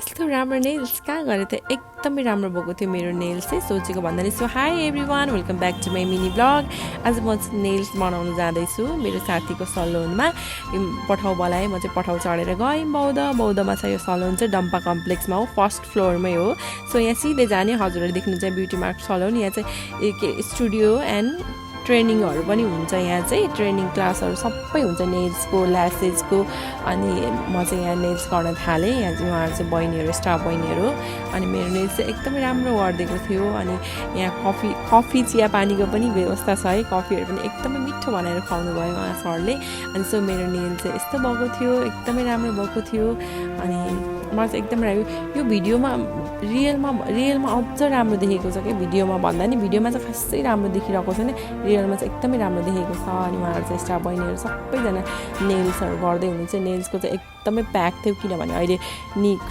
यस्तो राम्रो नेल्स कहाँ गरे त एकदमै राम्रो भएको थियो मेरो नेल्स चाहिँ सोचेको भन्दा नि। So hi everyone, welcome back to my mini blog. आज म नेल्स बनाउन जाँदैछु मेरो साथीको सलुनमा। पठाउ बोलाएँ, म चाहिँ पठाउ चढेर गएँ बौद्धमा छ यो सलुन चाहिँ, डम्पा कम्प्लेक्समा हो, फर्स्ट फ्लोरमै हो। सो यहाँ सिधै जाने, हजुरहरूले देख्नुहुन्छ ब्युटी मार्क सलुन। यहाँ चाहिँ स्टुडियो एन्ड ट्रेनिङहरू पनि हुन्छ, यहाँ चाहिँ ट्रेनिङ क्लासहरू सबै हुन्छ, नेल्सको ल्यासेसको। अनि म चाहिँ यहाँ नेल्स गर्न थालेँ। यहाँ चाहिँ उहाँहरू चाहिँ बहिनीहरू, स्टाफ बहिनीहरू। अनि मेरो नेल्स चाहिँ एकदमै राम्रो गरिदिएको थियो। अनि यहाँ कफी चिया पानीको पनि व्यवस्था छ है, कफीहरू पनि एकदमै मिठो बनाएर खुवाउनु भयो उहाँ सरले। अनि सो मेरो नेल चाहिँ यस्तो भएको थियो, एकदमै राम्रो भएको थियो। अनि मलाई चाहिँ एकदम यो भिडियोमा रियलमा अझ राम्रो देखेको छ कि भिडियोमा भन्दा नि। भिडियोमा चाहिँ खासै राम्रो देखिरहेको छैन, रियलमा चाहिँ एकदमै राम्रो देखेको छ। अनि उहाँहरू चाहिँ स्टाफ बहिनीहरू सबैजना नेल्सहरू गर्दै हुनुहुन्छ। नेल्सको चाहिँ एकदमै प्याक थियो, किनभने अहिले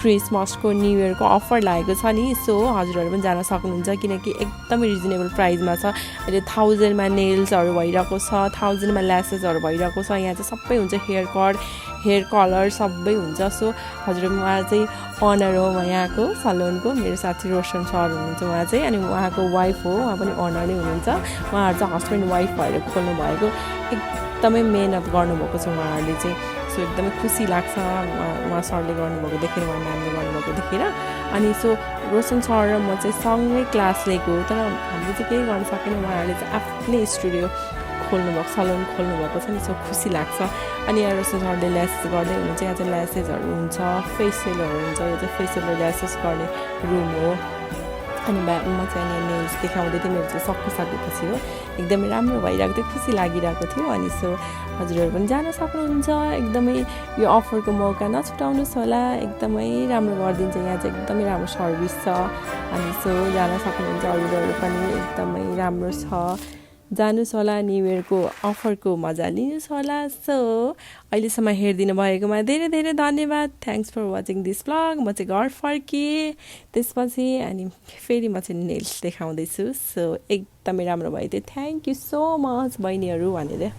क्रिसमसको न्यु इयरको अफर लागेको छ नि। सो हजुरहरू पनि जान सक्नुहुन्छ, किनकि एकदमै रिजनेबल प्राइसमा छ। अहिले 1000मा नेल्सहरू भइरहेको छ, 1000मा ल्यासेसहरू भइरहेको छ। यहाँ चाहिँ सबै हुन्छ, हेयर कट, हेयर कलर सबै हुन्छ। सो हजुर उहाँ चाहिँ अनर हो यहाँको सलुनको, मेरो साथी रोशन सर हुनुहुन्छ उहाँ चाहिँ। अनि उहाँको वाइफ हो, उहाँ पनि अनर नै हुनुहुन्छ। उहाँहरू चाहिँ हस्बेन्ड वाइफ भएर खोल्नु भएको, एकदमै मेहनत गर्नुभएको छ उहाँहरूले चाहिँ। सो एकदमै खुसी लाग्छ उहाँ सरले गर्नुभएको देखेर, उहाँ म्यामले गर्नुभएको देखेर। अनि सो रोशन सर र म चाहिँ सँगै क्लास लिएको, तर हामीले चाहिँ केही गर्न सकेन। उहाँहरूले चाहिँ आफ्नै स्टुडियो खोल्नुभएको, सलुन खोल्नुभएको छ नि। सो खुसी लाग्छ। अनि यहाँ रोशन सरले ल्यासेस गर्दै हुनुहुन्छ। यहाँ चाहिँ ल्यासेसहरू हुन्छ, फेसियलहरू हुन्छ। यो चाहिँ फेसियल र ल्यासेस गर्ने रुम हो। अनि म चाहिँ यहाँ नेल्स देखाउँदै थिएँ, मेरो चाहिँ सकिसकेपछि हो, एकदमै राम्रो भइरहेको थियो, खुसी लागिरहेको थियो। अनि सो हजुरहरू पनि जान सक्नुहुन्छ, एकदमै यो अफरको मौका नछुटाउनुहोस् होला, एकदमै राम्रो गरिदिन्छ। यहाँ चाहिँ एकदमै राम्रो सर्भिस छ। अनि सो जान सक्नुहुन्छ हजुरहरू पनि, एकदमै राम्रो छ, जानुहोस् होला, न्यु इयरको अफरको मजा लिनुहोस् होला। सो अहिलेसम्म हेरिदिनु भएकोमा धेरै धेरै धन्यवाद। Thanks for watching this blog. म चाहिँ घर फर्किएँ त्यसपछि, अनि फेरि म चाहिँ नेल्स देखाउँदैछु। सो एकदमै राम्रो भयो थियो, थ्याङ्क यू सो मच बहिनीहरू भनेर।